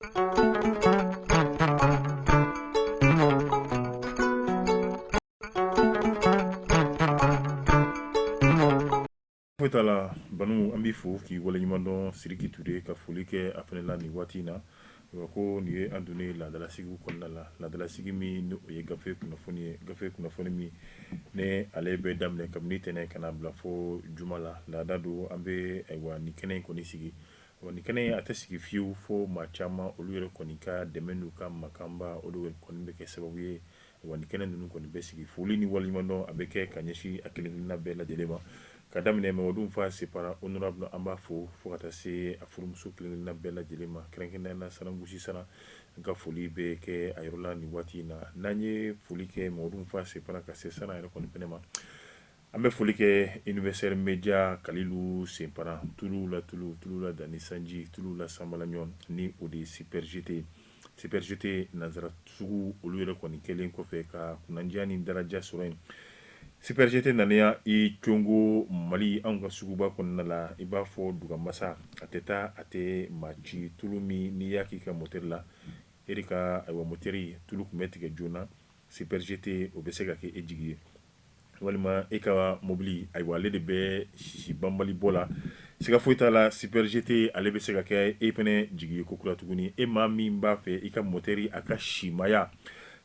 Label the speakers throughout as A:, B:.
A: Foyi t'a la Banu, an b'i fo k'i waleɲuman dɔn. Sidiki Ture, ka foli kɛ a fana la nin waati in na. Ko nin ye an donnen laadalasigi kɔnɔna la, laadalasigi min ni o ye gafe kunnafoni ye, gafe kunnafoni min ni ale bɛ daminɛ kabini tɛnɛn ka na bila fo juma la. Laada don, an bɛ ayiwa nin kɛnɛ in kɔni sigi. Wa nin kɛnɛ in a tɛ sigi fiyewu fo maa caman olu yɛrɛ kɔni ka dɛmɛ n'u ka makanba, olu yɛrɛ kɔni bɛ kɛ sababu ye wa nin kɛnɛ ninnu kɔni bɛ sigi. Foli ni waleɲumandɔn a bɛ kɛ ka ɲɛsin a kelenkelenna bɛɛ lajɛlen ma, ka daminɛ Mamadu Fa Separa honorable, an b'a fo, fo ka taa se a furumuso kelenkelenna bɛɛ lajɛlen ma, kɛrɛnkɛrɛnnenya la Sarangusi Sara, n ka foli bɛ kɛ a yɔrɔ la nin waati in na. N'an ye foli kɛ Mamadu Fa Separa ka se Sara yɛrɛ kɔni fɛnɛ ma, an bɛ foli kɛ Universel Media Kalilu Senpara, tulu la tulu, tulu la danni sanji, tulu la sanbala ɲɔgɔn, ni o de ye Super GT. Super GT nansara sugu, olu yɛrɛ kɔni kɛlen kɔfɛ ka kunnandiya ni daraja sɔrɔ yen, Super GT nana i congo Mali anw ka suguba kɔnɔna la. I b'a fɔ dugamasa, a tɛ taa a tɛ maa ci. Tulu min n'i y'a k'i ka motɛri la, e de ka ayiwa motɛri tulu tun bɛ tigɛ joona, Super GT o bɛ se ka kɛ e jigi ye. Walima e ka mobili, ayiwa ale de bɛ sisi banbali bɔ la, siga foyi t'a la, Super GT ale bɛ se ka kɛ e fana jigi ye kokura tuguni. E maa min b'a fɛ i ka motɛri a ka simaya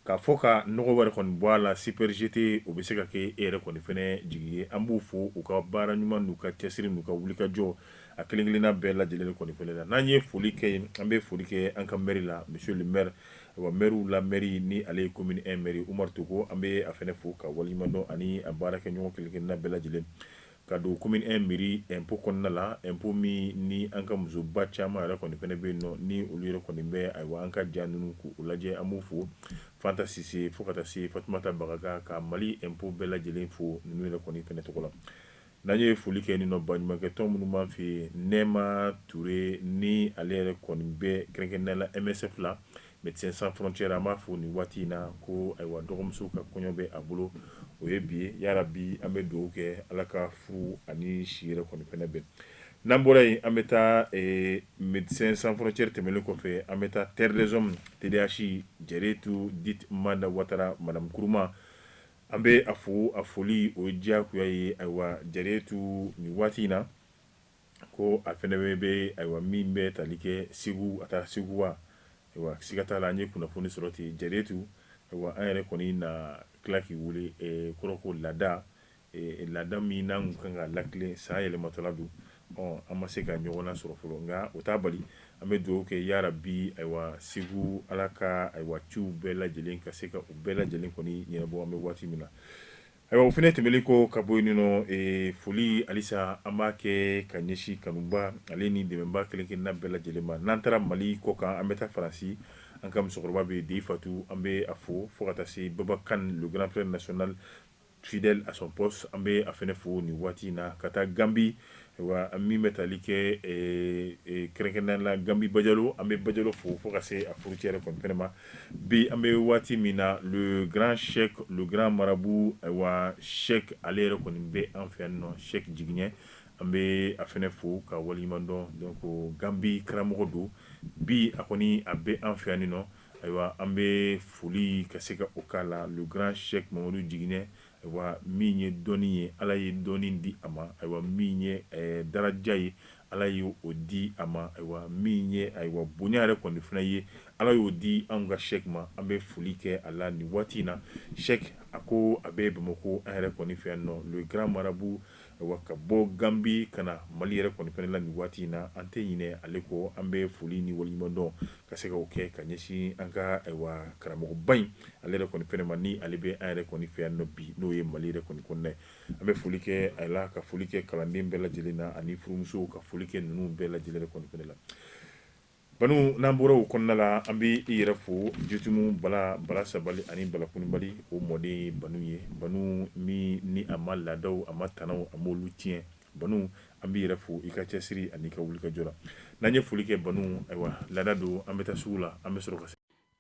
A: k'a fɔ ka nɔgɔ wɛrɛ kɔni bɔ a la, Super GT o bɛ se ka kɛ e yɛrɛ kɔni fana jigi ye. An b'u fo u ka baara ɲuman n'u ka cɛsiri n'u ka wulikajɔ a kelenkelenna bɛɛ lajɛlen kɔni fana la. N'an ye foli kɛ, an bɛ foli kɛ an ka mɛri la, monsieur le maire wa mɛriw la mɛri, ni ale ye commune 1 mɛri Umaru Togo, an bɛ a fana fo ka waleɲuman dɔn ani a baarakɛɲɔgɔn kelenkelenna bɛɛ lajɛlen, ka don commune 1 mairie impôt kɔnɔna la, impôt min ni an ka musoba caman yɛrɛ kɔni fana bɛ yen nɔ, ni olu yɛrɛ kɔni bɛ ayiwa an ka ja ninnu k'u lajɛ. An b'u fo, Fanta Sise fo ka taa se Fatumata Bagaga, ka Mali impôt bɛɛ lajɛlen fo ninnu yɛrɛ kɔni fana tɔgɔ la. N'an ye foli kɛ nin nɔ, baɲumankɛ tɔn minnu b'an fɛ yen, Nɛma Ture ni ale yɛrɛ kɔni bɛ kɛrɛnkɛrɛnnenya la MSF la, Médecins Sans Frontières, an b'a fo nin waati in na ko ayiwa dɔgɔmuso ka kɔɲɔ bɛ a bolo, o ye bi ye. Yarabi, an bɛ dugawu kɛ, Ala ka furu ani si yɛrɛ kɔni fɛnɛ bɛn. N'an bɔra yen, an bɛ taa Médecins Sans Frontières tɛmɛnen kɔfɛ, an bɛ taa Terre des Hommes, TDH, Jɛretu dite Manda Watara, Madame Kuruma, an bɛ a fo. A foli o ye diyagoya ye. Ayiwa Jɛretu, nin waati in na ko a fana bɛ ayiwa min bɛ tali kɛ Segu, a taara Segu wa, ayiwa siga t'a la, an ye kunnafoni sɔrɔ ten. Jɛretu, ayiwa an yɛrɛ kɔni na tila k'i wele kɔrɔ ko laada, laada min n'an kun kan ka latilen san yɛlɛmatɔla don, ɔ an ma se ka ɲɔgɔn sɔrɔ fɔlɔ, nka o t'a bali an bɛ dugawu kɛ, yarabi, ayiwa Segu, Ala ka ayiwa ciw bɛɛ lajɛlen ka se ka u bɛɛ lajɛlen kɔni ɲɛnabɔ an bɛ waati min na. Ayiwa o fana tɛmɛnen kɔ ka bɔ yen nɔ, foli halisa an b'a kɛ ka ɲɛsin kanuba ale ni dɛmɛba kelenkelenna bɛɛ lajɛlen ma. N'an taara Mali kɔ kan, an bɛ taa Faransi, an ka musokɔrɔba bɛ Den Fatu, an bɛ a fo, fo ka taa se Baba Kan, le grand frère national fidèle à son poste, an bɛ a fana fo nin waati in na. Ka taa Gambi wa, min bɛ tali kɛ kɛrɛnkɛrɛnnenya la Gambi Bajalo, an bɛ Bajalo fo fo ka se a furucɛ yɛrɛ kɔni fana ma. Bi an bɛ waati min na, le grand cheikh, le grand marabout, ayiwa cheikh ale yɛrɛ kɔni bɛ an fɛ yan nɔ, Cheikh Jigiɲɛ, an bɛ a fana fo ka waleɲuman dɔn. Donc Gambi karamɔgɔ don, bi a kɔni a bɛ an fɛ yan nɔ. Ayiwa an bɛ foli ka se ka o k'a la, le grand cheikh Mamadu Jiginɛ. Ayiwa min ye dɔnni ye, Ala ye dɔnni di a ma. Ayiwa min ye daraja ye, Ala ye o di a ma. Ayiwa min ye ayiwa bonya yɛrɛ kɔni fana ye, Ala y'o di anw ka cheikh ma. An bɛ foli kɛ a la nin waati in na. Cheikh a ko a bɛ Bamakɔ an yɛrɛ kɔni fɛ yan nɔ, le grand marabout. Ayiwa ka bɔ Gambi ka na Mali yɛrɛ kɔni fana la nin waati in na, an tɛ ɲinɛ ale kɔ. An bɛ foli ni waleɲuman dɔn ka se k'o kɛ ka ɲɛsin an ka ayiwa karamɔgɔba in ale yɛrɛ kɔni fana ma, ni ale bɛ an yɛrɛ kɔni fɛ yan nɔ bi, n'o ye Mali yɛrɛ kɔni kɔnɔna ye. An bɛ foli kɛ a la, ka foli kɛ kalanden bɛɛ lajɛlen na ani furumusow, ka foli kɛ ninnu bɛɛ lajɛlen yɛrɛ kɔni fana la. Banu, n'an bɔra o kɔnɔna la, an bɛ i yɛrɛ fo, Jitumu Bala, Bala Sabali ani Bala Kunbali, o mɔden ye Banu ye. Banu min ni a ma laadaw, a ma tanaw, a m'olu tiɲɛ. Banu, an b'i yɛrɛ fo i ka cɛsiri ani ka wulikajɔ la. N'an ye foli kɛ Banu, ayiwa laada don, an bɛ taa sugu la, an bɛ sɔrɔ ka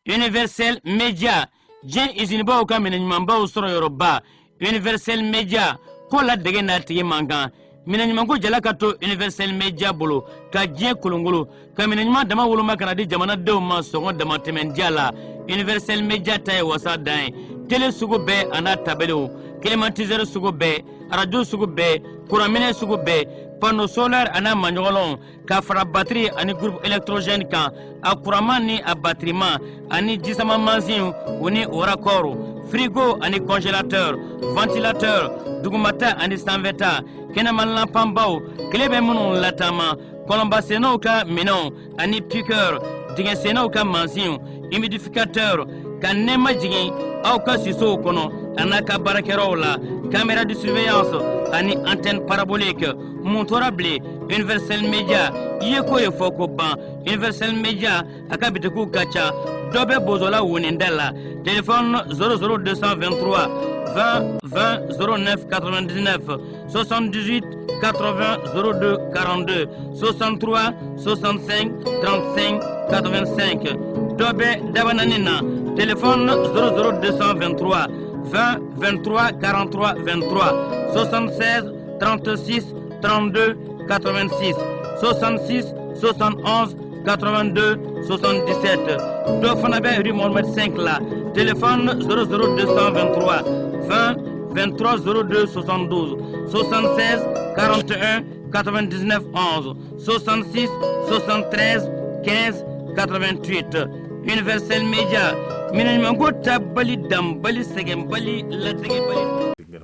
B: Universel Media, diɲɛ izinibaw ka minɛ ɲumanbaw sɔrɔ yɔrɔba. Universel Media ko la dege n'a tigi man kan. Minɛn ɲumanko jala ka to Universel Media bolo ka diɲɛ kolongolo ka minɛn ɲuman dama woloma ka na di jamanadenw ma sɔngɔ damatɛmɛndiya la. Universel Media ta ye wasa dan ye. Tele sugu bɛɛ a n'a tabalew, climatiseur sugu bɛɛ, arajo sugu bɛɛ, kuranminɛ sugu bɛɛ, panneau solaire a n'a maɲɔgɔnlɔnw, ka fara batiri ani groupe électrogène kan, a kuranman ni a batiriman, ani jisama mansinw o ni o raccord, frigo ani congélateur, ventilateur, dugumata ani sanfɛta, kɛnɛma lanpanbaw, tile bɛ minnu lataama, kɔlɔnbasennaw ka minɛnw ani piqueur, dingɛsennaw ka mansinw, humidificateur, ka nɛɛma jigin aw ka sisow kɔnɔ a n'a ka baarakɛyɔrɔw la, caméra de surveillance ani antenne parabolique. Mun tora bilen? Universel Media i ye ko ye fɔ ko ban. Universel Media a ka bitikiw ka ca. Dɔ bɛ Bozola woninda la, téléphone 00223 20 20 09 99, 78 80 02 42, 63 65 35 85. Dɔ bɛ Dabanani na, téléphone 00223 20 23 43 23, 76 36 32 86, 66 71 82 77. Dɔ fana bɛ rue Mohamed 5 la, téléphone 00223 20 23 02 72, 76 41 99 11, 66 73 15 88. Universel Media, minɛn ɲumanko tabali, danbali, sɛgɛnbali, latigɛbali.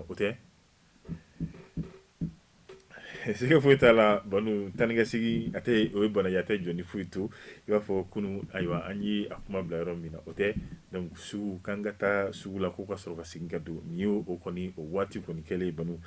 A: O tɛ siga foyi t'a la. Banu tan ka sigi a tɛ, o ye bana ye, a tɛ jɔ ni foyi to. I b'a fɔ kunun, ayiwa, an ye a kuma bila yɔrɔ min na, o tɛ. Donc sugu k'an ka taa sugu la k'o ka sɔrɔ ka segin ka don nin ye, o kɔni o waati kɔni kɛlen. Banu,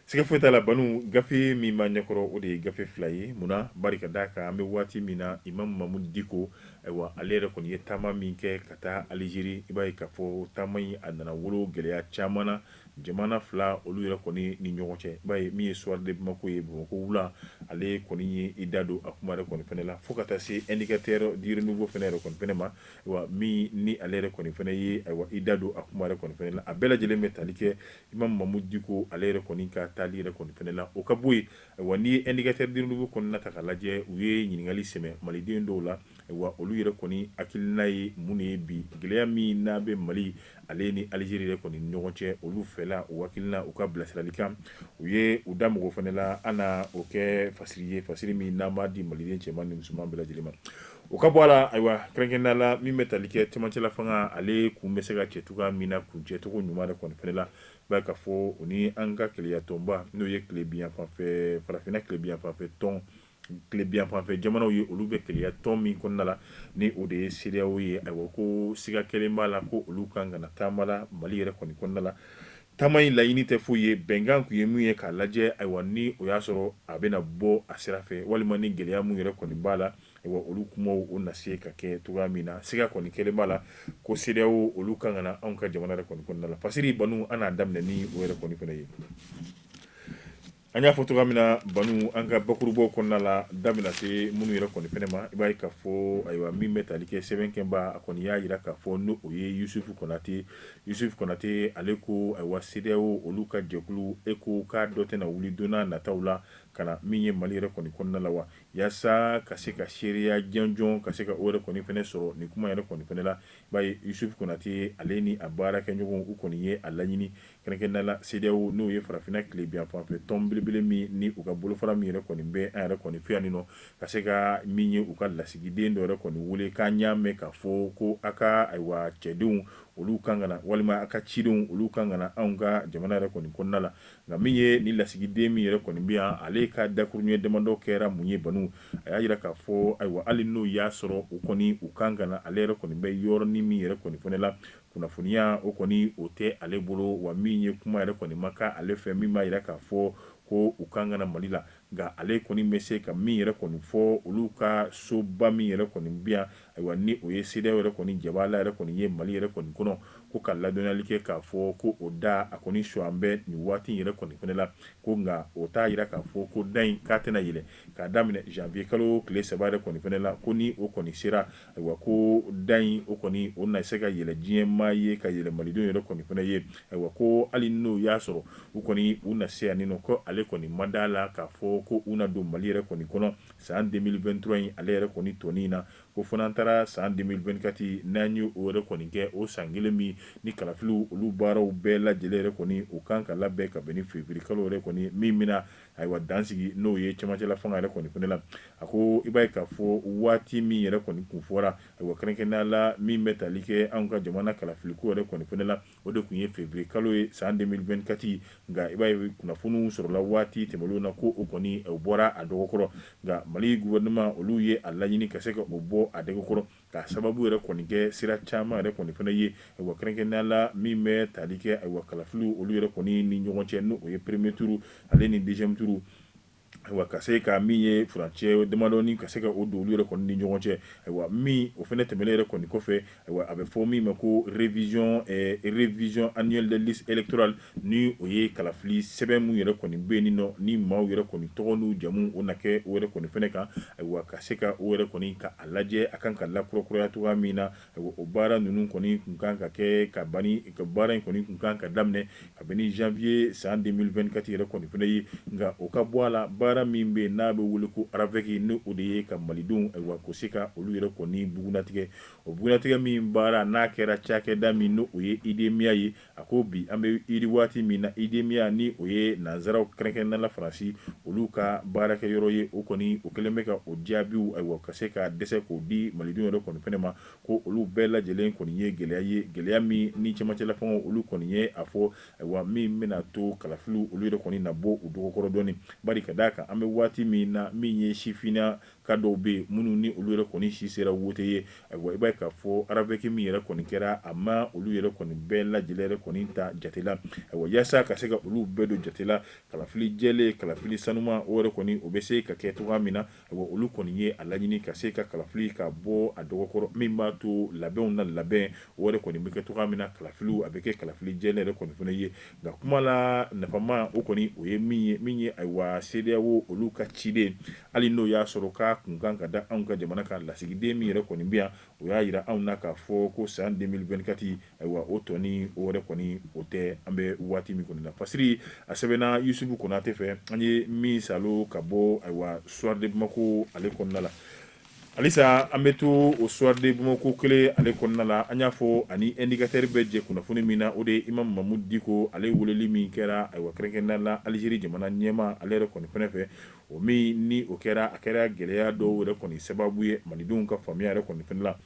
A: siga foyi t'a la. Banu, gafe min b'an ɲɛkɔrɔ, o de ye gafe fila ye. Munna? Bari ka d'a kan an bɛ waati min na, Imam Mamudu Diko, ayiwa, ale yɛrɛ kɔni ye taama min kɛ ka taa Alizeri, i b'a ye k'a fɔ taama in a nana wolo gɛlɛya caman na jamana fila olu yɛrɛ kɔni ni ɲɔgɔn cɛ. I b'a ye min ye Soir de Bamako ye, Bamakɔ wula, ale kɔni ye i da don a kuma yɛrɛ kɔni fɛnɛ la, fo ka taa se Indicateur du Renouveau fɛnɛ yɛrɛ kɔni fɛnɛ ma, wa min ni ale yɛrɛ kɔni fɛnɛ ye, ayiwa, i da don a kuma yɛrɛ kɔni fɛnɛ la. A bɛɛ lajɛlen bɛ tali kɛ Imam Mamudu Diko ale yɛrɛ kɔni ka taali yɛrɛ kɔni fɛnɛ la. O ka bɔ yen, ayiwa, n'i ye Indicateur du Renouveau kɔnɔna ta k'a lajɛ, u ye ɲininkali sɛmɛ maliden dɔw la. Ayiwa, olu yɛrɛ kɔni hakilina ye mun de ye bi gɛlɛya min n'a bɛ Mali ale ni Alizeri yɛrɛ kɔni ni ɲɔgɔn cɛ, olu fɛla, u hakilina, u ka bilasiralikan, u ye u da mɔgɔ fana la. An na o kɛ fasiri ye, fasiri min n'an b'a di maliden cɛman ni musoman bɛɛ lajɛlen ma. O ka bɔ a la, ayiwa, kɛrɛnkɛrɛnnenya la, min bɛ tali kɛ cɛmancɛla fanga, ale kun bɛ se ka cɛ cogoya min na kuncɛcogo ɲuman yɛrɛ kɔni fana la, b'a ka fɔ u ni an ka kelenyatɔnba, n'o ye tilebinyanfanfɛ, farafinna tilebinyanfanfɛ tɔn, tilebinyanfanfɛ jamanaw ye, olu bɛ kelenya tɔn min kɔnɔna la, ni o de ye CEDEAO ye. Ayiwa, ko siga kelen b'a la ko olu kan ka na taama la Mali yɛrɛ kɔni kɔnɔna la. Taama in laɲini tɛ foyi ye, bɛnkan kun ye min ye k'a lajɛ, ayiwa, ni o y'a sɔrɔ a bɛna bɔ a sira fɛ, walima ni gɛlɛya min yɛrɛ kɔni b'a la, ayiwa, olu kumaw o na se ka kɛ cogoya min na. Siga kɔni kelen b'a la ko CEDEAO olu kan ka na anw ka jamana yɛrɛ kɔni kɔnɔna la. Fasiri, Banu, an n'a daminɛ ni o yɛrɛ kɔni fana ye. An y'a fɔ cogoya min na, Banu, an ka bakurubaw kɔnɔna la, da bɛna se minnu yɛrɛ kɔni fɛnɛ ma, i b'a ye k'a fɔ, ayiwa, min bɛ tali kɛ sɛbɛnkɛba, a kɔni y'a jira k'a fɔ n'o o ye Yusufu Konate. Yusufu Konate, ale ko, ayiwa, CEDEAO olu ka jɛkulu ECO k'a dɔ tɛna wuli don nataw la ka na min ye Mali yɛrɛ kɔni kɔnɔna la wa, yaasa ka se ka seereya jɔnjɔn ka se ka o yɛrɛ kɔni fɛnɛ sɔrɔ nin kuma yɛrɛ kɔni fɛnɛ la. I b'a ye Yusufu Konate, ale ni a baarakɛɲɔgɔnw, u kɔni ye a laɲini kɛrɛnkɛrɛnnenya la CEDEAO, n'o ye farafinna tilebinyanfanfɛ tɔn belebele min ni u ka bolofara min yɛrɛ kɔni bɛ an yɛrɛ kɔni fɛ yan nɔ, ka se ka min ye u ka lasigiden dɔ yɛrɛ kɔni wele k'an y'a mɛn k'a fɔ ko a ka, ayiwa, cɛdenw olu kan ka na, walima a ka cidenw olu kan ka na anw ka jamana yɛrɛ kɔni kɔnɔna la. Nka min ye ni lasigiden min yɛrɛ kɔni bɛ yan, ale ka dakuruɲɛ damadɔ kɛra mun ye, Banu? A y'a jira k'a fɔ, ayiwa, hali n'o y'a sɔrɔ u kɔni u kan ka na, ale yɛrɛ kɔni bɛ yɔrɔnin min yɛrɛ kɔni fɛnɛ la, kunnafoniya o kɔni o tɛ ale bolo, wa min ye kuma yɛrɛ kɔni ma kɛ ale fɛ min b'a jira k'a fɔ ko u kan ka na Mali la. Nka ale kɔni bɛ se ka min yɛrɛ kɔni fɔ, olu ka soba min yɛrɛ kɔni bɛ yan, ayiwa, ni o ye CEDEAO yɛrɛ kɔni jabala yɛrɛ kɔni ye Mali yɛrɛ kɔni kɔnɔ, ko ka ladɔnniyali kɛ k'a fɔ ko o da a kɔni suan bɛ nin waati yɛrɛ kɔni fana la, ko nka o t'a jira k'a fɔ ko da in k'a tɛna yɛlɛ k'a daminɛ janvier kalo tile 3 yɛrɛ kɔni fana la, ko ni o kɔni sera, ayiwa, ko da in o kɔni o na se ka yɛlɛ diɲɛ maa ye, ka yɛlɛ malidenw yɛrɛ kɔni fana ye. Ayiwa, ko hali n'o y'a sɔrɔ u kɔni u na se yan nɔ, ko ale kɔni ma da la k'a fɔ ko u na don Mali yɛrɛ kɔni kɔnɔ san 2023 in ale yɛrɛ kɔni tɔnin na, ko fo n'an taara san 2024, n'an ye o yɛrɛ kɔni kɛ, o san kelen min ni kalafiliw olu baaraw bɛɛ lajɛlen yɛrɛ kɔni o kan ka labɛn ka bɛn ni février kalo yɛrɛ kɔni min bɛna, ayiwa, dansigi n'o ye cɛmancɛla fanga yɛrɛ kɔni fana la. A ko i b'a ye k'a fɔ waati min yɛrɛ kɔni kun fɔra, ayiwa, kɛrɛnkɛrɛnnenya la min bɛ tali kɛ anw ka jamana kalafiliko yɛrɛ kɔni fana la, o de tun ye février kalo ye san 2024. Nka i b'a ye kunnafoniw sɔrɔla waati tɛmɛnlenw na ko o kɔni o bɔra a dɔgɔkɔrɔ. Nka Mali gouvernement olu ye a laɲini ka se ka o bɔ a dɔgɔkɔrɔ, k'a sababu yɛrɛ kɔni kɛ sira caman yɛrɛ kɔni fana ye, ayiwa, kɛrɛnkɛrɛnnenya la min bɛ tali kɛ, ayiwa, kalafiliw olu yɛrɛ kɔni ni ɲɔgɔn cɛ, n'o ye premier tour ale ni deuxième tour, ayiwa, ka se ka min ye furancɛ damadɔni ka se ka o don olu yɛrɛ kɔni ni ɲɔgɔn cɛ. Ayiwa, min o fana tɛmɛnen yɛrɛ kɔni kɔfɛ, ayiwa, a bɛ fɔ min ma ko révision annuelle des listes électorales, ni o ye kalafili sɛbɛn min yɛrɛ kɔni bɛ yen nɔ, ni maaw yɛrɛ kɔni tɔgɔ n'u jamu o na kɛ o yɛrɛ kɔni fana kan, ayiwa, ka se ka o yɛrɛ kɔni ka a lajɛ a kan ka lakurakuraya cogoya min na. Ayiwa, o baara ninnu kɔni tun kan ka kɛ ka ban, ka baara in kɔni tun kan ka daminɛ ka bɛn ni janvier san 2024 yɛrɛ kɔni fana ye. Nka o ka bɔ a la, baara min bɛ yen n'a bɛ wele ko RAVEC, ni o de ye ka malidenw, ayiwa, ko se ka olu yɛrɛ kɔni bugunnatigɛ, o bugunnatigɛ min baara n'a kɛra cakɛda min n'o o ye IDEMIA ye. A ko bi an bɛ iri waati min na, IDEMIA, ni o ye nansaraw, kɛrɛnkɛrɛnnenya la Faransi, olu ka baarakɛ yɔrɔ ye, o kɔni o kɛlen bɛ ka o jaabiw, ayiwa, ka se ka dɛsɛ k'o di malidenw yɛrɛ kɔni fana ma, ko olu bɛɛ lajɛlen kɔni ye gɛlɛya ye, gɛlɛya min ni cɛmancɛla fanga olu kɔni ye a fɔ, ayiwa, min bɛna to kalafiliw olu yɛrɛ kɔni na bɔ u dɔgɔkɔrɔ dɔɔnin, bari ka d'a kan an bɛ waati min na, min ye sifinna ka dɔw bɛ yen minnu ni olu yɛrɛ kɔni si sera wote ye, ayiwa, i b'a ye k'a fɔ RAVEC min yɛrɛ kɔni kɛra, a ma olu yɛrɛ kɔni bɛɛ lajɛlen yɛrɛ kɔni ta jate la. Ayiwa, yaasa ka se ka olu bɛɛ don jate la, kalafili jɛlen, kalafili sanuma, o yɛrɛ kɔni o bɛ se ka kɛ cogoya min na, ayiwa, olu kɔni ye a laɲini ka se ka kalafili ka bɔ a dɔgɔkɔrɔ, min b'a to labɛnw na labɛn o yɛrɛ kɔni bɛ kɛ cogoya min na, kalafiliw a bɛ kɛ kalafili jɛlen yɛrɛ kɔni fana ye. Nka kuma la nafama o kɔni o ye min ye, ayiwa, CEDEAO olu ka ciden, hali n'o y'a sɔrɔ k'a kun kan ka da anw ka jamana kan, lasigiden min yɛrɛ kɔni bɛ yan, o y'a jira anw na k'a fɔ ko san 2024, ayiwa, o tɔnin o yɛrɛ kɔni o tɛ an bɛ waati min kɔni na. Fasiri a sɛbɛnna Yusufu Konatɛ fɛ, an ye min salo ka bɔ, ayiwa, Soir de Bamako ale kɔnɔna la. Halisa an bɛ to o Soir de Bamako kelen ale kɔnɔna la. An y'a fɔ ani Indicateur bɛ jɛ kunnafoni min na, o de ye Imam Mamudu Diko ale weleli min kɛra, ayiwa, kɛrɛnkɛrɛnnenya la Alizeri jamana ɲɛmaa ale yɛrɛ kɔni fana fɛ, o min ni o kɛra, a kɛra gɛlɛya dɔw yɛrɛ kɔni sababu ye malidenw ka faamuya yɛrɛ kɔni fana la.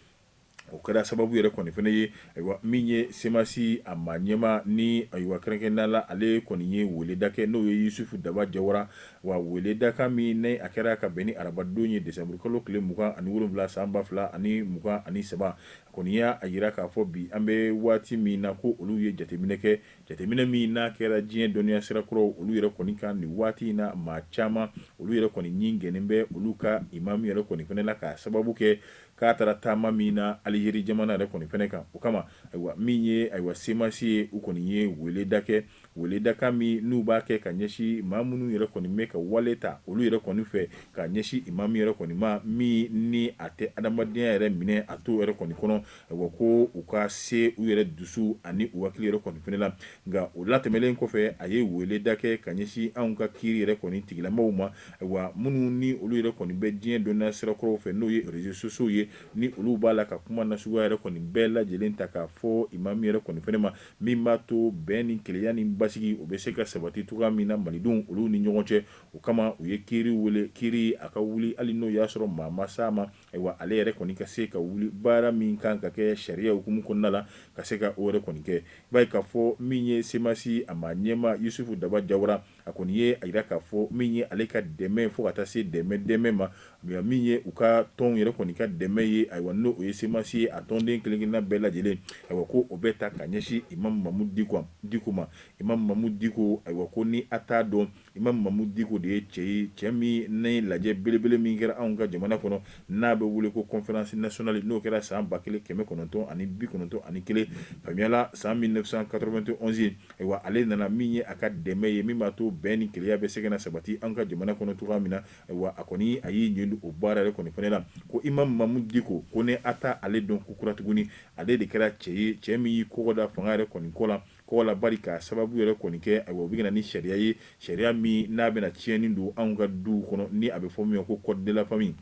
A: O kɛra sababu yɛrɛ kɔni fana ye, ayiwa, min ye CMAS a maa ɲɛmaa ni, ayiwa, kɛrɛnkɛrɛnnenya la ale kɔni ye weleda kɛ, n'o ye Yusufu Daba Jawara wa, weledakan min ni a kɛra ka bɛn ni arabadon ye, desanburukalo tile 27 san 2023. A kɔni y'a jira k'a fɔ bi an bɛ waati min na, ko olu ye jateminɛ kɛ, jateminɛ min n'a kɛra diɲɛ dɔnniya sira kuraw olu yɛrɛ kɔni kan nin waati in na, maa caman olu yɛrɛ kɔni ɲin gɛnnen bɛ olu ka imamu yɛrɛ kɔni fana la, k'a sababu kɛ k'a taara taama min na Alizeri jamana yɛrɛ kɔni fana kan. O kama, ayiwa, min ye, ayiwa, CMAS ye, u kɔni ye weleda kɛ, weledakan min n'u b'a kɛ ka ɲɛsin maa minnu yɛrɛ kɔni bɛ ka wale ta olu yɛrɛ kɔni fɛ ka ɲɛsin imamu yɛrɛ kɔni ma, min ni a tɛ adamadenya yɛrɛ minɛ a t'o yɛrɛ kɔni kɔnɔ, ayiwa, ko u ka se u yɛrɛ dusu ani u hakili yɛrɛ kɔni fana la. Nka o latɛmɛlen kɔfɛ, a ye weleda kɛ ka ɲɛsin anw ka kiiri yɛrɛ kɔni tigilamɔgɔw ma, ayiwa, minnu ni olu yɛrɛ kɔni bɛ diɲɛ dɔnniya sira kuraw fɛ, n'o ye réseaux sociaux ye, ni olu b'a la ka kuma nasuguya yɛrɛ kɔni bɛɛ lajɛlen ta k'a fɔ imamu yɛrɛ kɔni fana ma, min b'a to bɛn ni kelenya ni basigi o bɛ se ka sabati cogoya min na malidenw olu ni ɲɔgɔn cɛ. O kama u ye kiiri wele, kiiri a ka wuli, hali n'o y'a sɔrɔ maa ma s'a ma, ayiwa, ale yɛrɛ kɔni ka se ka wuli baara min kan ka kɛ sariya hukumu kɔnɔna la, ka se ka o yɛrɛ kɔni kɛ. I b'a ye k'a fɔ min ye CMAS a maa ɲɛmaa Yusufu Daba Jawara, a kɔni ye a jira k'a fɔ min ye ale ka dɛmɛ fo ka taa se dɛmɛ ma, min ye u ka tɔn yɛrɛ kɔni ka dɛmɛ ye, ayiwa, n'o ye CMAS ye, a tɔnden kelenkelenna bɛɛ lajɛlen, ayiwa, ko o bɛ ta ka ɲɛsin Imam Mamudu Diko ma. Imam Mamudu Diko, ayiwa, ko ni a t'a dɔn Imam Mamudu Diko de ye cɛ ye, cɛ min ni lajɛ belebele min kɛra anw ka jamana kɔnɔ n'a bɛ wele ko conférence nationale, n'o kɛra san 1991, faamuya la, san 1991. Ayiwa, ale nana min ye a ka dɛmɛ ye, min b'a to bɛn ni kelenya bɛ se ka na sabati an ka jamana kɔnɔ cogoya min na. Ayiwa, a kɔni a y'i ɲɛ don o baara yɛrɛ kɔni fana la. Ko Imam Mamudu Diko, ko ni a ta ale dɔn ko kura tuguni, ale de kɛra cɛ ye, cɛ min y'i kɔgɔ da fanga yɛrɛ kɔni kɔ la kɔgɔ la bari k'a sababu yɛrɛ kɔni kɛ, ayiwa, u bɛ na ni sariya ye, sariya min n'a bɛna tiɲɛni don anw ka duw kɔnɔ, ni a bɛ fɔ min ma ko code de la famille.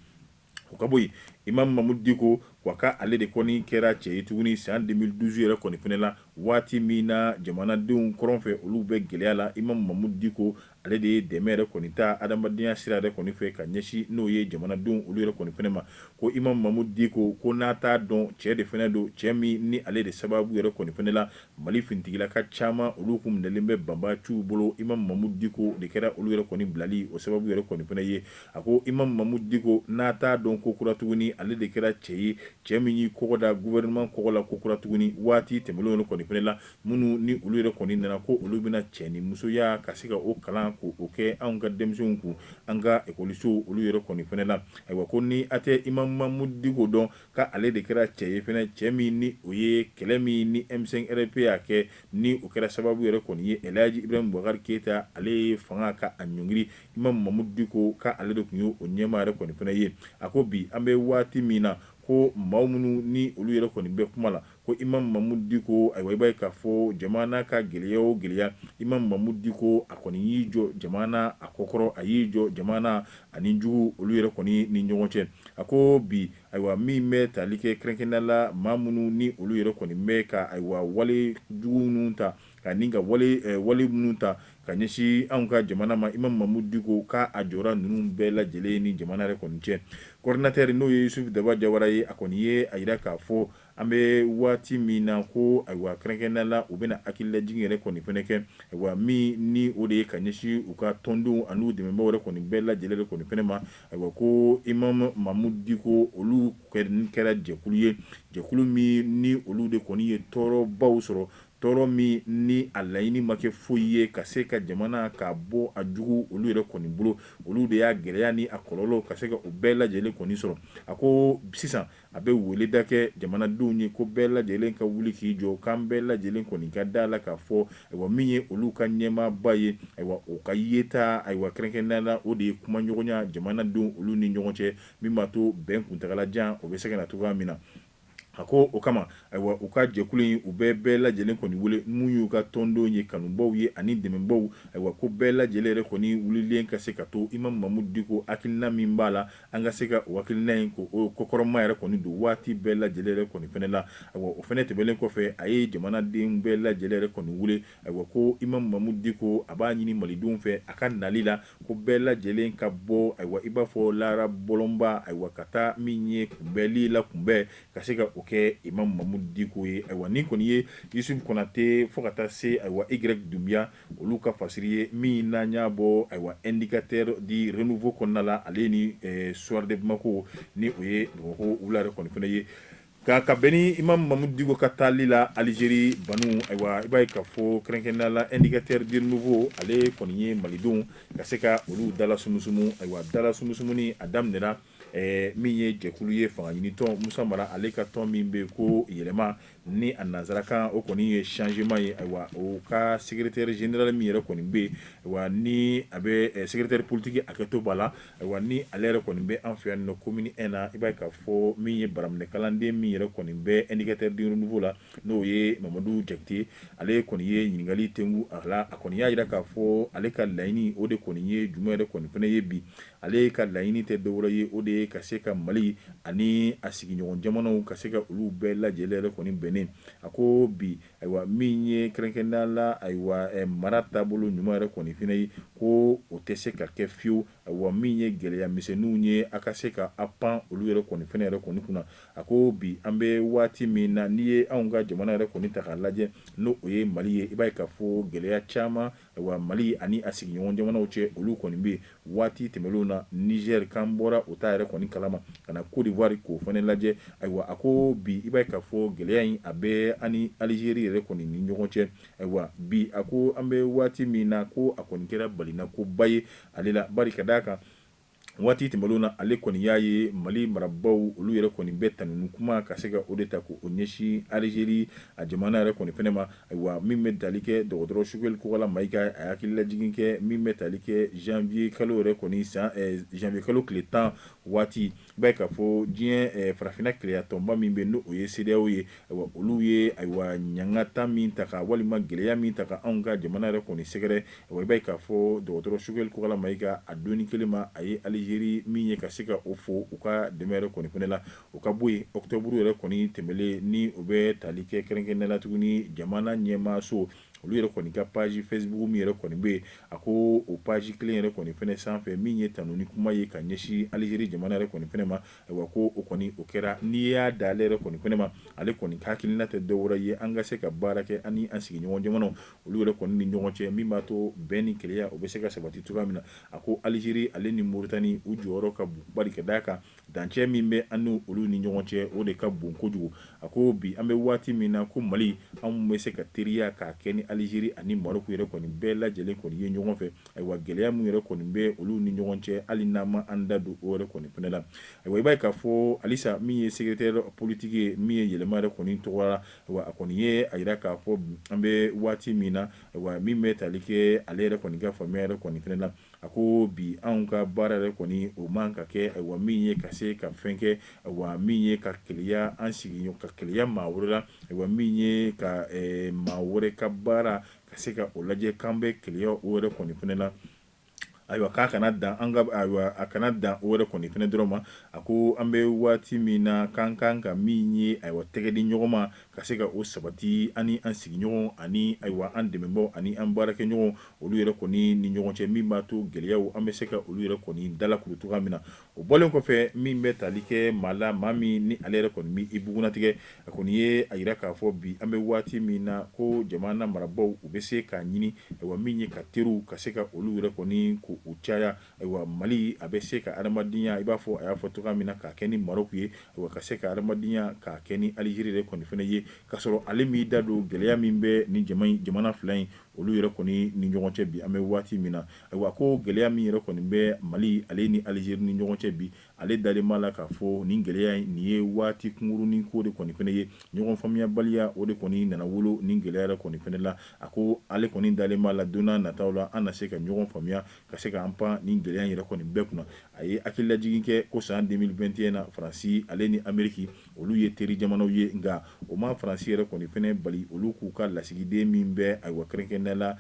A: O ka bɔ yen, Imam Mamudu Diko wa ka ale de kɔni kɛra cɛ ye tuguni san 2012 yɛrɛ kɔni fana la, waati min na jamanadenw kɔrɔn fɛ, olu bɛ gɛlɛya la. Imam Mamudu Diko, ale de ye dɛmɛ yɛrɛ kɔni ta adamadenya sira yɛrɛ kɔni fɛ ka ɲɛsin n'o ye jamanadenw olu yɛrɛ kɔni fana ma. Ko Imam Mamudu Diko, ko n'a t'a dɔn, cɛ de fana don, cɛ min ni ale de sababu yɛrɛ kɔni fana la, Mali finitigilaka caman olu kun minɛlen bɛ banbaciw bolo. Imam Mamudu Diko de kɛra olu yɛrɛ kɔni bilali o sababu yɛrɛ kɔni fana ye. A ko Imam Mamudu Diko, n'a t'a dɔn ko kura tuguni, ale de kɛra cɛ ye, cɛ min y'i kɔgɔ da gouvernement kɔgɔ la ko kura tuguni waati tɛmɛnlenw yɛrɛ kɔni fana la, minnu ni olu yɛrɛ kɔni nana ko olu bɛna cɛ ni musoya ka se ka o kalan ko o kɛ anw ka denmisɛnw kun an ka ekɔlisow olu yɛrɛ kɔni fana la. Ayiwa, ko ni a tɛ Imam Mamudu Diko dɔn, ka ale de kɛra cɛ ye fana, cɛ min ni o ye kɛlɛ min ni M5 RFP y'a kɛ, ni o kɛra sababu yɛrɛ kɔni ye Elhaji Ibrahim Boubacar Keita ale ye fanga ka a ɲɔngiri. Imam Mamudu Diko, ka ale de tun ye o ɲɛmaa yɛrɛ kɔni fana ye. A ko bi an bɛ waati min na, ko maa minnu ni olu yɛrɛ kɔni bɛ kuma la ko Imam Mamudu Diko, ayiwa, i b'a ye k'a fɔ jamana ka gɛlɛya o gɛlɛya, Imam Mamudu Diko a kɔni y'i jɔ jamana a kɔkɔrɔ, a y'i jɔ jamana ani jugu olu yɛrɛ kɔni ni ɲɔgɔn cɛ. A ko bi, ayiwa, min bɛ tali kɛ kɛrɛnkɛrɛnnenya la maa minnu ni olu yɛrɛ kɔni bɛ ka, ayiwa, wale jugu minnu ta ka ni ka wale minnu ta ka ɲɛsin anw ka jamana ma, Imam Mamudu Diko k'a a jɔra ninnu bɛɛ lajɛlen ni jamana yɛrɛ kɔni cɛ. Coordinateur, n'o ye Yusufu Daba Jawara ye, a kɔni ye a jira k'a fɔ an bɛ waati min na ko, ayiwa, kɛrɛnkɛrɛnnenya la u bɛna hakililajigin yɛrɛ kɔni fana kɛ, ayiwa, min ni o de ye ka ɲɛsin u ka tɔndenw ani dɛmɛbaaw yɛrɛ kɔni bɛɛ lajɛlen yɛrɛ kɔni fana ma. Ayiwa, ko Imam Mamudu Diko olu kɛra jɛkulu ye, jɛkulu min ni olu de kɔni ye tɔɔrɔbaw sɔrɔ, tɔɔrɔ min ni a laɲini ma kɛ foyi ye ka se ka jamana ka bɔ a jugu olu yɛrɛ kɔni bolo. Olu de y'a gɛlɛya ni a kɔlɔlɔ ka se ka o bɛɛ lajɛlen kɔni sɔrɔ. A ko sisan a bɛ weleda kɛ jamanadenw ye ko bɛɛ lajɛlen ka wuli k'i jɔ, k'an bɛɛ lajɛlen kɔni ka da la k'a fɔ, ayiwa, min ye olu ka ɲɛmaaba ye, ayiwa, o ka yeta, ayiwa, kɛrɛnkɛrɛnnenya la o de ye kumaɲɔgɔnya jamanadenw olu ni ɲɔgɔn cɛ, min b'a to bɛn kuntagalajan o bɛ se ka na cogoya min na. A ko o kama, ayiwa, u ka jɛkulu in, u bɛ bɛɛ lajɛlen kɔni wele, mun y'u ka tɔndenw ye, kanubaw ye ani dɛmɛbaw, ayiwa, ko bɛɛ lajɛlen yɛrɛ kɔni wulilen ka se ka to Imam Mamudu Diko hakilina min b'a la, an ka se ka o hakilina in ko o kɔkɔrɔma yɛrɛ kɔni don waati bɛɛ lajɛlen yɛrɛ kɔni fana la. Ayiwa, o fana tɛmɛnen kɔfɛ, a ye jamanaden bɛɛ lajɛlen yɛrɛ kɔni wele, ayiwa, ko Imam Mamudu Diko a b'a ɲini malidenw fɛ a ka nali la, ko bɛɛ lajɛlen ka bɔ, ayiwa, i b'a fɔ lara bɔlɔnba, ayiwa, ka taa min ye kunbɛli la kunbɛn ka se ka o kɛ Imam Mamudu Diko ye. Ayiwa, nin kɔni ye Yusufu Konate fo ka taa se, ayiwa, Y Dunbiya olu ka fasiri ye, min n'an y'a bɔ, ayiwa, Indicateur du Renouveau kɔnɔna la, ale ni Soir de Bamako, ni o ye Bamakɔ wula yɛrɛ kɔni fana ye. Ka bɛn ni Imam Mamudu Diko ka taali la Alizeri banu, ayiwa, i b'a ye k'a fɔ kɛrɛnkɛrɛnnenya la Indicateur du Renouveau ale kɔni ye malidenw ka se ka olu dala sumusumu. Ayiwa, dala sumusumuni a daminɛra min ye jɛkulu ye, fanga ɲinitɔn Musa Mara ale ka tɔn min bɛ ko yɛlɛma, ni a nansarakan o kɔni ye changement ye. Ayiwa, o ka secrétaire général min yɛrɛ kɔni bɛ yen, ayiwa, ni a bɛ secrétaire politique, hakɛto b'a la, ayiwa, ni ale yɛrɛ kɔni bɛ an fɛ yan nɔ commune 1 na, i b'a ye k'a fɔ min ye baraminɛkalanden min yɛrɛ kɔni bɛ Indicateur du Renouveau la, n'o ye Mamadu Jakite, ale kɔni ye ɲininkali tengu a la. A kɔni y'a jira k'a fɔ ale ka laɲini o de kɔni ye jumɛn yɛrɛ kɔni fana ye bi. Ale ka laɲini tɛ dɔwɛrɛ ye, o de ye ka se ka Mali ani a sigiɲɔgɔn jamanaw ka se ka olu bɛɛ lajɛlen yɛrɛ kɔni bɛnnen. A ko bi, ayiwa, min ye kɛrɛnkɛrɛnnenya la, ayiwa, mara taabolo ɲuman yɛrɛ kɔni fana ye, ko o tɛ se ka kɛ fiyewu, ayiwa, min ye gɛlɛya misɛnninw ye, a ka se ka a pan olu yɛrɛ kɔni fana yɛrɛ kɔni kunna. A ko bi an bɛ waati min na, n'i ye anw ka jamana yɛrɛ kɔni ta k'a lajɛ, n'o o ye Mali ye, i b'a ye k'a fɔ gɛlɛya caman Ayiwa, Mali ani a sigiɲɔgɔn jamanaw cɛ, olu kɔni bɛ yen. Waati tɛmɛnlenw na, Niger k'an bɔra o ta yɛrɛ kɔni kalama ka na Côte d'Ivoire k'o fana lajɛ. Ayiwa, a ko bi i b'a ye k'a fɔ gɛlɛya in a bɛ an ni Algérie yɛrɛ kɔni ni ɲɔgɔn cɛ. Ayiwa, bi a ko an bɛ waati min na, ko a kɔni kɛra balinakoba ye ale la, bari ka d'a kan waati tɛmɛnlenw na, ale kɔni y'a ye Mali marabaaw olu yɛrɛ kɔni bɛ tanuni kuma ka se ka o de ta k'o ɲɛsin Algérie a jamana yɛrɛ kɔni fɛnɛ ma. Ayiwa, min bɛ tali kɛ dɔgɔtɔrɔ Choguel Kokalla Maïga, a hakililajigin kɛ min bɛ tali kɛ janvier kalo yɛrɛ kɔni san janvier kalo tile 10 waati, i b'a ye k'a fɔ diɲɛ farafinna kelenya tɔnba min bɛ n'o ye CEDEAO ye, ayiwa, olu ye ayiwa ɲangata min ta ka walima gɛlɛya min ta ka anw ka jamana yɛrɛ kɔni sɛgɛrɛ. Ayiwa, i b'a ye k'a fɔ dɔgɔtɔrɔ Choguel Kokalla Maïga a donni kelen ma, a ye Algérie min ye ka se ka o fo u ka dɛmɛ yɛrɛ kɔni fɛnɛ la. O ka bɔ yen, octobre yɛrɛ kɔni tɛmɛlen, ni o bɛ tali kɛ kɛrɛnkɛrɛnnenya la tuguni jamana ɲɛmaaso olu yɛrɛ kɔni ka page Facebook min yɛrɛ kɔni bɛ yen, a ko o page kelen yɛrɛ kɔni fɛnɛ sanfɛ, min ye tanuni kuma ye ka ɲɛsin Algérie jamana yɛrɛ kɔni fɛnɛ ma. Ayiwa, ko o kɔni o kɛra, n'i y'a da ale yɛrɛ kɔni fɛnɛ ma, ale kɔni ka hakilina tɛ dɔwɛrɛ ye an ka se ka baara kɛ ani an sigiɲɔgɔn jamanaw olu yɛrɛ kɔni ni ɲɔgɔn cɛ, min b'a to bɛn ni kelenya o bɛ se ka sabati cogoya min na. A ko Algérie ale ni Mauritanie u jɔyɔrɔ ka bon, bari ka d'a kan dancɛ min bɛ an ni olu ni ɲɔgɔn cɛ, o de ka bon kojugu. A ko bi an bɛ waati min na, ko Mali anw bɛ se ka teriya k'a kɛ ni Algérie ani Maroc yɛrɛ kɔni bɛɛ lajɛlen kɔni ye ɲɔgɔn fɛ. Ayiwa, gɛlɛya min yɛrɛ kɔni bɛ olu ni ɲɔgɔn cɛ, hali n'an ma an da don o yɛrɛ kɔni fɛnɛ la. Ayiwa, i b'a ye k'a fɔ halisa min ye secrétaire politique ye, min ye yɛlɛma yɛrɛ kɔni tɔgɔ la, ayiwa, a kɔni ye a jira k'a fɔ an bɛ waati min na, ayiwa, min bɛ tali kɛ ale yɛrɛ kɔni ka faamuya yɛrɛ kɔni fɛnɛ la, a ko bi anw ka baara yɛrɛ kɔni o man ka kɛ, ayiwa, min ye ka se ka fɛn kɛ, ayiwa, min ye ka keleya an sigi ka keleya maa wɛrɛ la, ayiwa, min ye ka maa wɛrɛ ka baara ka se ka o lajɛ k'an bɛ keleya o yɛrɛ kɔni fɛnɛ la. Ayiwa, k'a kana dan an ka, ayiwa, a kana dan o yɛrɛ kɔni fɛnɛ dɔrɔn ma. A ko an bɛ waati min na, k'an kan ka min ye, ayiwa, tɛgɛ di ɲɔgɔn ma ka se ka o sabati ani an sigiɲɔgɔn ani, ayiwa, an dɛmɛbaaw ani an baarakɛɲɔgɔn olu yɛrɛ kɔni ni ɲɔgɔn cɛ, min b'a to gɛlɛyaw an bɛ se ka olu yɛrɛ kɔni dalakuru cogoya min na. O bɔlen kɔfɛ, min bɛ tali kɛ maa la, maa min ni ale yɛrɛ kɔni bɛ i bugunnatigɛ, a kɔni ye a jira k'a fɔ bi an bɛ waati min na, ko jamana marabaaw u bɛ se k'a ɲini, ayiwa, min ye ka teriw ka se ka olu yɛrɛ kɔni k'u caya. Ayiwa, Mali a bɛ se ka adamadenya, i b'a fɔ a y'a fɔ cogoya min na, k'a kɛ ni Maroc ye, ayiwa, ka se ka adamadenya k'a kɛ ni Algérie yɛrɛ kɔni fɛnɛ ye, k'a sɔrɔ ale m'i da don gɛlɛya min bɛ ni jamana fila in olu yɛrɛ kɔni ni ɲɔgɔn cɛ bi an bɛ waati min na. Ayiwa, ko gɛlɛya min yɛrɛ kɔni bɛ Mali ale ni Algérie ni ɲɔgɔn cɛ bi, ale dalen b'a la k'a fɔ nin gɛlɛya in nin ye waati kunkurunnin ko de kɔni fɛnɛ ye. Ɲɔgɔn faamuyabaliya o de kɔni nana wolo nin gɛlɛya yɛrɛ kɔni fɛnɛ la. A ko ale kɔni dalen b'a la don n'a nataw la an na se ka ɲɔgɔn faamuya ka se k'an pan nin gɛlɛya in yɛrɛ kɔni bɛɛ kunna. A ye hakililajigin kɛ ko san 2021 na, Faransi ale ni Ameriki olu ye teri jamanaw ye, nka o ma Faransi yɛrɛ kɔni fɛnɛ bali olu k'u ka lasigiden min bɛ, ayiwa, kɛrɛnkɛrɛnnenya la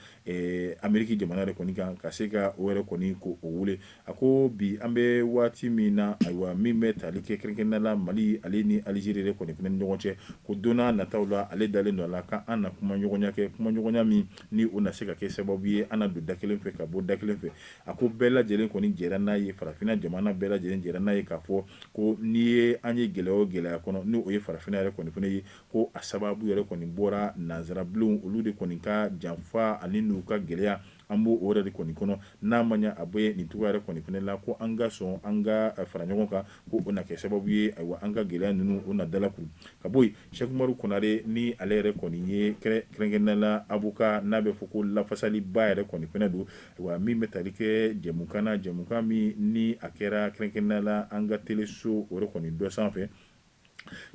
A: Ameriki jamana yɛrɛ kɔni kan, ka se ka o yɛrɛ kɔni ko o wele. A ko bi an bɛ waati min na, ayiwa, min bɛ tali kɛ kɛrɛnkɛrɛnnenya la Mali ale ni Algérie yɛrɛ kɔni fɛnɛ ni ɲɔgɔn cɛ, ko don n'a nataw la ale dalen don a la k'an na kumaɲɔgɔnya kɛ, kumaɲɔgɔnya min ni o na se ka kɛ sababu ye an na don da kelen fɛ ka bɔ da kelen fɛ. A ko bɛɛ lajɛlen kɔni jɛra n'a ye, farafinna jamana bɛɛ lajɛlen jɛra n'a ye k'a fɔ ko n'i ye an ye gɛlɛya o gɛlɛya kɔnɔ, ni o ye farafinna yɛrɛ kɔni fɛnɛ ye, ko a sababu yɛrɛ kɔni bɔra nansarabilenw olu de kɔni ka janfa ani n'u ka gɛlɛya, an b'o o yɛrɛ de kɔni kɔnɔ. N'a ma ɲɛ a bɛ nin cogoya yɛrɛ kɔni fɛnɛ la, ko an ka sɔn an ka fara ɲɔgɔn kan, ko o na kɛ sababu ye, ayiwa, an ka gɛlɛya ninnu o na dalakuru ka bɔ yen. Cheikh Umaru Konare ni ale yɛrɛ kɔni ye kɛrɛnkɛrɛnnenya la avocat, n'a bɛ fɔ ko lafasaliba yɛrɛ kɔni fɛnɛ don, ayiwa, min bɛ tali kɛ jɛmukan na, jɛmukan min ni a kɛra kɛrɛnkɛrɛnnenya la an ka teleso o yɛrɛ kɔni dɔ sanfɛ.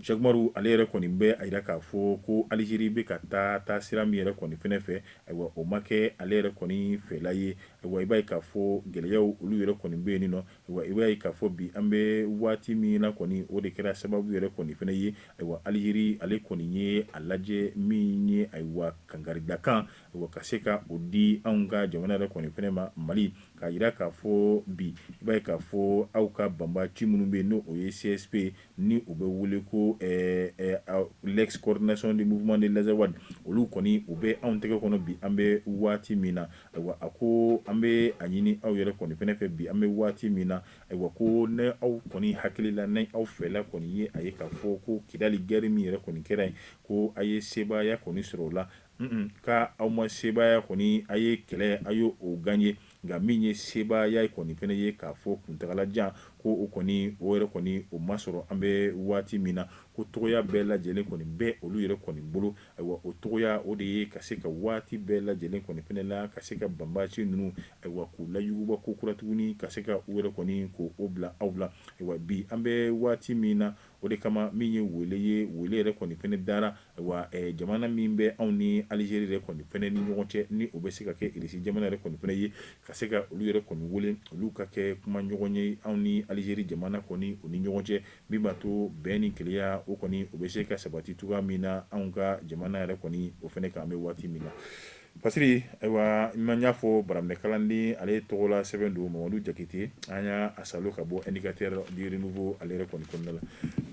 A: Cheikh Umaru ale yɛrɛ kɔni bɛ a jira k'a fɔ ko Algérie bɛ ka taa sira min yɛrɛ kɔni fɛnɛ fɛ, ayiwa, o ma kɛ ale yɛrɛ kɔni fɛla ye. Ayiwa, i b'a ye k'a fɔ gɛlɛyaw olu yɛrɛ kɔni bɛ yen nɔ. Ayiwa, i b'a ye k'a fɔ bi an bɛ waati min na kɔni, o de kɛra sababu yɛrɛ kɔni fɛnɛ ye. Ayiwa, Algérie ale kɔni ye a lajɛ min ye, ayiwa, kankaridakan, ayiwa, ka se ka o di anw ka jamana yɛrɛ kɔni fɛnɛ ma, Mali. K'a jira k'a fɔ bi, i b'a ye k'a fɔ aw ka banbaci minnu bɛ yen, n'o ye CSP, ni u bɛ wele ko l'ex coordination du mouvement de l'Azawad, olu kɔni u bɛ anw tɛgɛ kɔnɔ bi an bɛ waati min na. Ayiwa, a ko an bɛ a ɲini aw yɛrɛ kɔni fana fɛ bi an bɛ waati min na. Ayiwa, ko ne aw kɔni hakili la, ni aw fɛla kɔni ye a ye k'a fɔ ko Kidali guerre min yɛrɛ kɔni kɛra yen, ko a ye sebaaya kɔni sɔrɔ o la, ka aw ma sebaaya kɔni, a ye kɛlɛ, a ye o gagner, nka min ye sebaaya kɔni fana ye k'a fɔ kuntagalajan, ko o kɔni o yɛrɛ kɔni o ma sɔrɔ an bɛ waati min na. Ko togoya bɛɛ lajɛlen kɔni bɛ olu yɛrɛ kɔni bolo. Ayiwa, o togoya o de ye ka se ka waati bɛɛ lajɛlen kɔni fana la, ka se ka banbaci ninnu, ayiwa, k'u layuguba ko kura tuguni, ka se ka u yɛrɛ kɔni ko o bila aw la. Ayiwa, bi an bɛ waati min na, o de kama min ye wele ye, wele yɛrɛ kɔni fana dara, ayiwa, jamana min bɛ anw ni Alizeri yɛrɛ kɔni fana ni ɲɔgɔn cɛ, ni o bɛ se ka kɛ Irisi jamana yɛrɛ kɔni fana ye, ka se ka olu yɛrɛ kɔni wele, olu ka kɛ kuma ɲɔgɔn ye anw ni Alizeri jamana kɔni o ni ɲɔgɔn cɛ, min b'a to bɛn ni kelenya o kɔni o bɛ se ka sabati cogoya min na anw ka jamana yɛrɛ kɔni o fana kan an bɛ waati min na. Fasiri, ayiwa, n y'a fɔ baramɛkalanden ale tɔgɔla sɛbɛn don Mamadu Jakite, an y'a salo ka bɔ Indicateur du Renouveau ale yɛrɛ kɔni kɔnɔna la.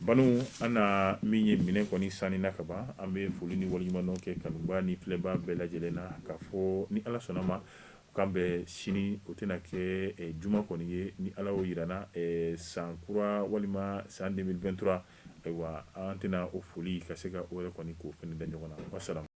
A: Banu, an na min ye minɛn kɔni sanni na ka ban, an bɛ foli ni waleɲumandɔn kɛ kanubaa ni filɛbaa bɛɛ lajɛlen na, k'a fɔ ni Ala sɔnna ma k'an bɛ sini, o tɛna kɛ juma kɔni ye, ni Ala y'o jira na, san kura walima san 2023. Ayiwa, an tɛna o foli ka se ka o yɛrɛ kɔni k'o fana da ɲɔgɔn na. Wasalamu.